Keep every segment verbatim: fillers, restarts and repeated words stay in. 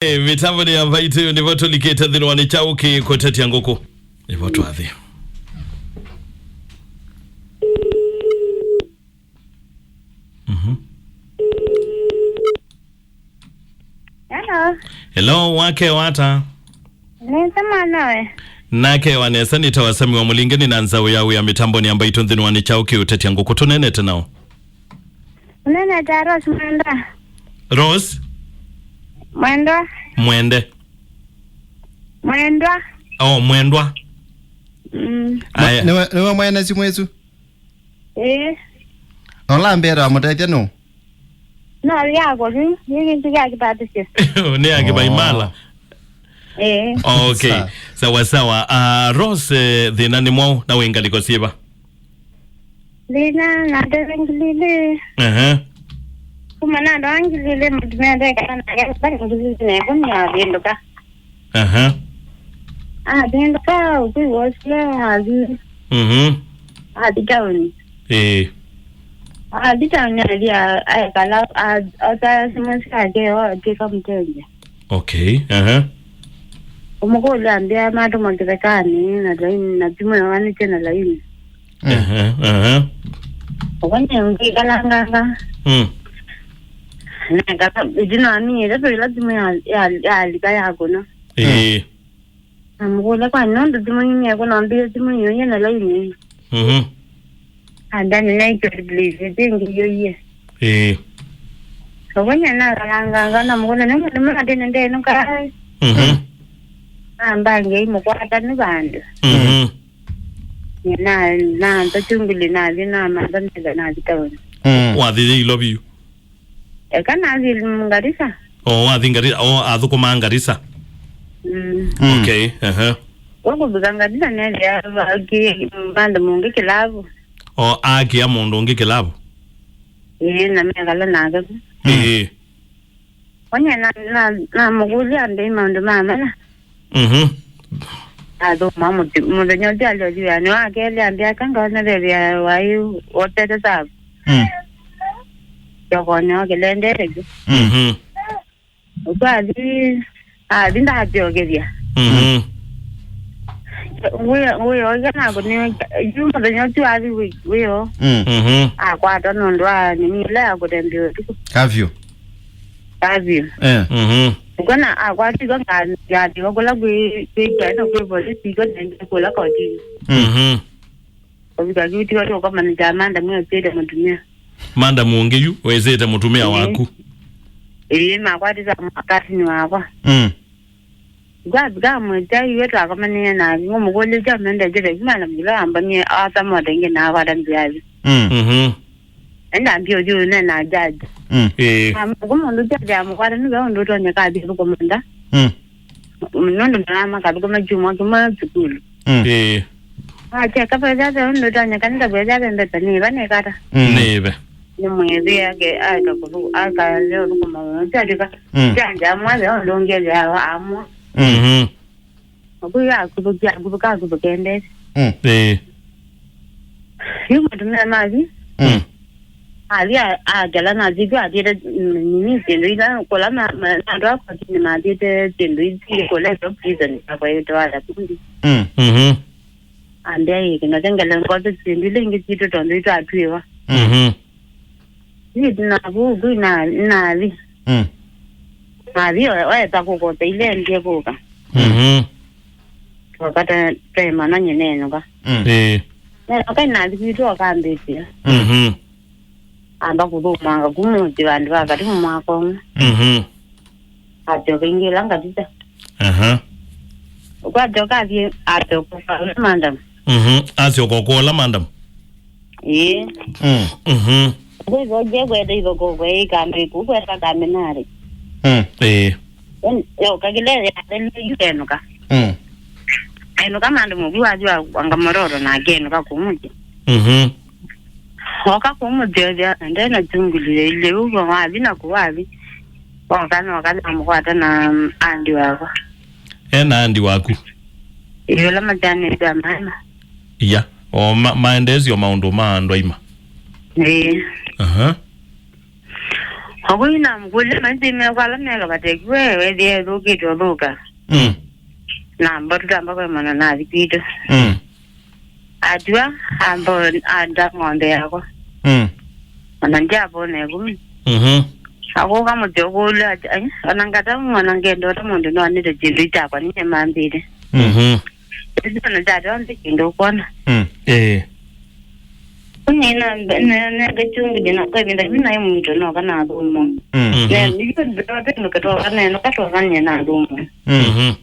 Eh, mĩtambo nĩ ya Mbaitũ, nĩvo tũlikĩte nthĩnĩ wa Nĩ Kyaũ Kĩũtetya Ngũkũ. Nĩvo twathi. Mhm. Hello. Hello, wakewa ata? Nesa mwana we. Nakewa nesa, nĩtawa Sami wa Mũlinge, nĩ na nzaũ ya wĩa mĩtambonĩ ya Mbaitũ nthĩnĩ wa Nĩ Kyaũ Kĩũtetya Ngũkũ. Tũnenete naũ? Ũnenete na Rose Mwendwa. Rose? Mwendwa. Mwende. Mwendwa. Oh, Mwendwa. Mm. Aya. Nĩwe, nĩwe mwene simũ ĩsu? Ĩĩ. Ũla mbee wa mũtethya nũ? No, yako tu, nĩ kĩndũ kya kĩpatĩsyo. Nĩ ya Kĩmaimala. Oh. Ĩĩ. Okay. Sa- Sawa sawa. Ah, Rose, eh, thĩna nĩ mwaũ na wĩ ngalĩko syĩva? Thĩna na ndeve ngili ilĩ. Aha. Kuma na ndoa ngili ilĩ, mũtumĩa ndekana nake, mpaka ngili ilĩ na ĩkũmi avĩndũka. Aha. Avĩndũka ũkwĩw'a ũsio athi. Mhm. Athi taoni. Ĩĩ. Athi taoni athi a- aekala a- ota simũ syake o atwĩka mũtethya. Okay, aha. Ũmũkũlya ambĩa matũma kĩthekanĩ na laini na simũ yawanĩtye na laini. Mm. Aha, aha. Ũkwa nĩ ngĩkalanganga. Mm. Nekala ĩtina wa mĩĩ ĩtatũ ĩla simũ ya ya- yalika yakũna. Ĩĩ. Namũkũlya kwa nũndũ simũ yĩu nĩekũna, ambĩa simũ yĩu yĩna laini. Mhm. Andani naikyo replace ĩngĩ yoie. Ĩĩ. Ũkwa nyie nakalanganga namũkũlya nĩ mũndũ mwa tene ndenũka. Mhm. Ambangei mũkwatanu vandũ. Mhm. Na namba chunguli nathi namantha metha nathi taoni. Mm. Wathi yĩ ilo biũ. Eka nathi Ngarisa. O, wathi Ngarisa, o, athũkũmaa Ngarisa. Mm. Mm. Okay, aha. Kwa kũvika Ngarisa nethĩa aki manda mũngĩ kĩlavu. O, akia mũndũ ũngĩ kĩlavu. Ĩĩ, na mekala nake ku. Mm. Ĩĩ. Onye na na namũkũlya ambei maũndũ ma mala. Mhm. Athũma mũti- mũthenya ũsu alya thiwĩanĩ wa kelĩ ambĩa aka ngaona vevĩa waĩ wotete savu. Mm. Kyokonĩ wa kĩlendere kĩ. Mhm. Ũtwathi athi ndakyokethya. Mhm. Wĩo wĩo ika nakũnĩwe yu mũthenya ũsu athi wĩ- wĩo. Mm. Mhm. Akwatwa nũndũ wa nini ĩla ya kũtembea ũtukũ. Kafyu. Kafyu. Eh. Mhm. Ũkona akwatiwe ngathiwa kũla kwĩ kwĩ kyaĩ na kwĩ volisi iko nende kũla kotini. Mm. Mhm. Kũvika kiu tiwa tũkomanĩsya manda mwĩsĩte mũtumĩa. Manda mũngĩ yu wĩsĩte mũtumĩa waku. Ĩĩ, makwatĩsa katini wakwa. Mm. Ngwavika mwĩsya iwe twakomanĩe na ngũmũkũlĩsya mende njĩte kumana mũla ambanie awasamote ngĩ na akwata mbiathi. Mm. Mhm. Enda mbio yu ne na jaji. Mm. Eh. Amũkũ mũndũ jaji amũkwata nĩwe ũndũ ũtonyeka athi thũkũma nda. Mm. Nũndũ nĩwamakathũkũma kyumwa kĩmwe sukulu. Mm. Eh. Akyeka pesa ve ũndũ ũtonyeka nĩtavweza ve mbesa nĩva nĩkata. Mm. Nĩve. Nĩmwĩthĩe ake aeka kũthũ- akalea ũthũkũma mũno kyatwĩka. Mm. Kyanja mwathe ũndũ ũngĩ ethĩawa amwa. Mm. Mhm. Ũkwĩw'a akũthũkia, akũthũka, akũthũka endete. Mm. Ĩĩ. Yu mũtumĩa mathi. Mm. Athi a- akela nathi kwĩ athiĩte, mm, nini syĩndũ ila kũla ma- ma- andũ a kotini mathiĩte syĩndũ isi kũla ĩto prison akwaĩte wala kundi. Mm. Mhm. Ambĩa ĩĩ kĩno kengele ngose syĩndũ ila ingĩ sitũ tondũ itwatwĩwa. Mhm. Yu navu ũku na- nathi. Mm. Nathi o- oeta kũkosa ile endie kũka. Mhm. Twakata twemana nye nenũka. Mm. Ĩĩ. Nenũka nathi kwitũ akambĩtĩa. Mhm. Amba kũthũmanga kuma ũti vandũ va katĩ mwaka ũmwe. Mhm. Atyoka ingĩ ĩla ngatita. Aha. Ũkwatyoka athiĩ atyoka madam. Mhm. Asyoka ũkũla madam. Ĩĩ. Mm. Mhm. Kwĩthoje kwete ithoko kwe ikambe ku kweta kambe nare. Mm. Ĩĩ. Yo kakile ya tenu yukenuka. Mm. Enuka mandu mugu athi wa kwanga mororo na akenuka kumuti. Mhm. Oka kumuti ya ndena chungulile ile ugo wathi na kuwathi. Oka no kana mukwata na andi wakwa. Ena andi waku. Yola majani ya mama. Iya. O ma- maendeesyo maũndũ ma andũ aima. Ĩĩ. Aha. Makũi namũkũlya maisĩ mekwa ala meka vatekiwe wethĩa ethũkĩte ũthũka. Mm. Namba tũtamba kwemana nathi kwitũ. Mm. Atua amba anda ng'ombe yakwa. Mm. Ona ndyavona ĩkũmi. Mhm. Akũka mũtĩ ũkũlya ati, "Ai, ona ngatamu, ona ngenda ũta mũndũ nĩwanĩte kĩndũ kyakwa nĩnyemambĩte." Mhm. Ĩsĩ ona kyateo nthĩ kĩndũ ũkwona. Mm. Ĩĩ. Nĩna nenge kyũngĩ ndĩna kwa ĩvinda yu naĩ mũito noka nathũmwa. Mm. Mhm. Ne nĩyo ndĩtote nũkatoka neno katoka nye nathũmwa. Mm. Mhm.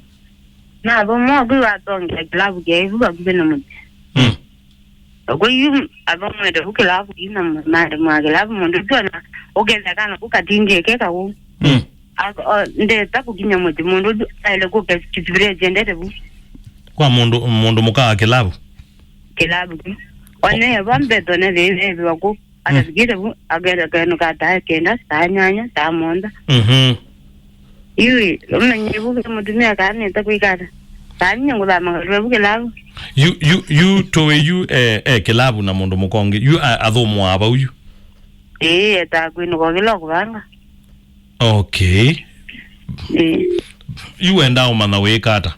Nathũmwa kwĩ watongea kĩlavu kĩaivu vakuvĩ na mũtĩ. Mm. Kwa yu athomete vu kĩlavu yu na maandĩko ma kĩlavu mũndũ ũsu ona ũkethĩa kana kũ katindie keka kũ. Mm. Ak- o- ndeta kũkinya mũtĩ mũndũ ũsu aĩle kũka kĩsivire kyendete vu. Kwa mũndũ mũndũ mũka wa kĩlavu. Kĩlavu kĩ. One va mbeto ne vĩvĩwa kũ. Atavikĩte vu akenda kenũka taa kenda, taa nyanya, taa mũonza. Mhm. Yu ũmenye vu kĩ mũtumĩa kana nĩta kwĩkata. Kana nyie ngũthama kalũa vu kĩlavu. Yu yu yu tũĩ yu eh, eh, kĩlavu na mũndũ mũkongi yu a- athũmũaa vau yu. Ĩĩ, etaa kwĩnũka kĩla ũkũvanga. Okay. Ĩĩ. Yu wendaa ũmanya wĩka ata?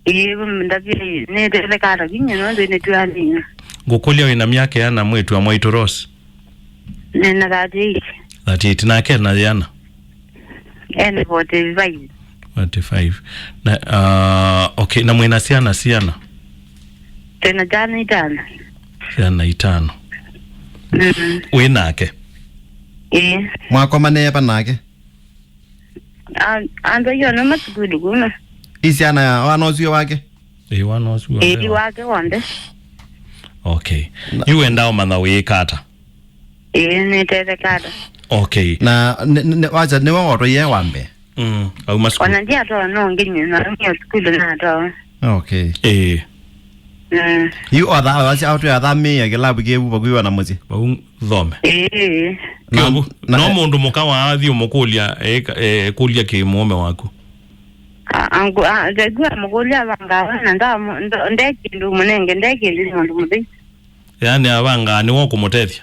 Ĩĩ, ndavya nĩtetheka ata kinya nũndũ nĩtwĩanĩie. Ngũkũlya wĩna myaka ĩana mwĩĩtu wa mwaitũ Rose? Nĩna thirty-eight. Thirty-eight, nake ena yĩana? Ena forty-five. Forty-five. Na, uh, okay, na mwĩna syana siana? Twĩna syana itano. Syana itano. Mm. Wĩ nake? Ĩĩ. Mwakomanĩe va nake? An- andũ aio nĩ masukulu kuma. Ĩ syana ya wana ũsu wake? Ĩĩ, wana ũsu wake. Ĩĩ, wake wake w'onthe. Okay. Na- Yu wendaa ũmanya wĩĩka ata? Ĩĩ, nĩtetheka ata? Okay. Na nĩ- nĩ- nĩ- wacha nĩwe wotwaie wa mbee? Mm, auma sukulu. Ona ndiatoa no nginya na nginya sukulu natoa. Okay. Ĩĩ. Mm. Yu otha- otha- otwĩ athamĩĩa kĩlavu kĩu vakuiwa na mũsyĩ. Vau thome. Ĩĩ. Kĩovu. Na- No mũndũ mũka waathi ũmũkũlya, eh, ka- eh, kũlya kĩ mũũme waku? A- angu- a- ngekua mũkũlya vangawa na nda- ndo- nde kĩndũ mũnenge, nde kĩndũ nĩ mũndũ mũthei. Yaani avangaa nĩwe ũkũmũtethya?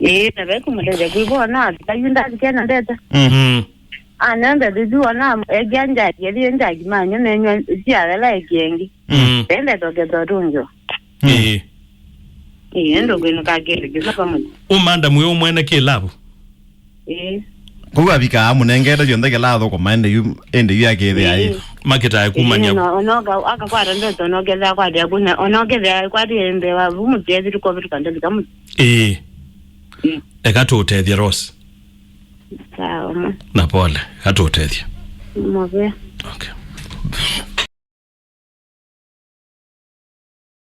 Ĩĩ, na ve kũmũtethya kwĩvo ona avika yu ndavike na ndete. Mm. Mm. Anenda thithu ona ekia njaki, ethie njaki manywa menywa sia vela ĩkĩngĩ. Mm. Ende toketha ũtũngĩwa. Mm. Ĩĩ. Ĩĩ, ndo kwĩnũka kĩndũ kĩla vamwe. Ũmanda mwĩ ũmwene kĩlavu? Ĩĩ. Kũu avikaa amũnengete syonthe kĩla athũkũma ende yu ende yu akĩthĩa ĩ. Ĩĩ. Makĩtae kumanya. Ĩĩ, no- onoka akakwata ndoto onokethea kwatĩa kuna onokethea kwatĩa mbee wa vu mũtĩ ethi tũkovĩtũka ndavika mũtĩ. Ĩĩ. Ĩĩ. Eka tũũtethye Rose. Sawa ma. Na pole, eka tũũtethye. Mavea. Okay.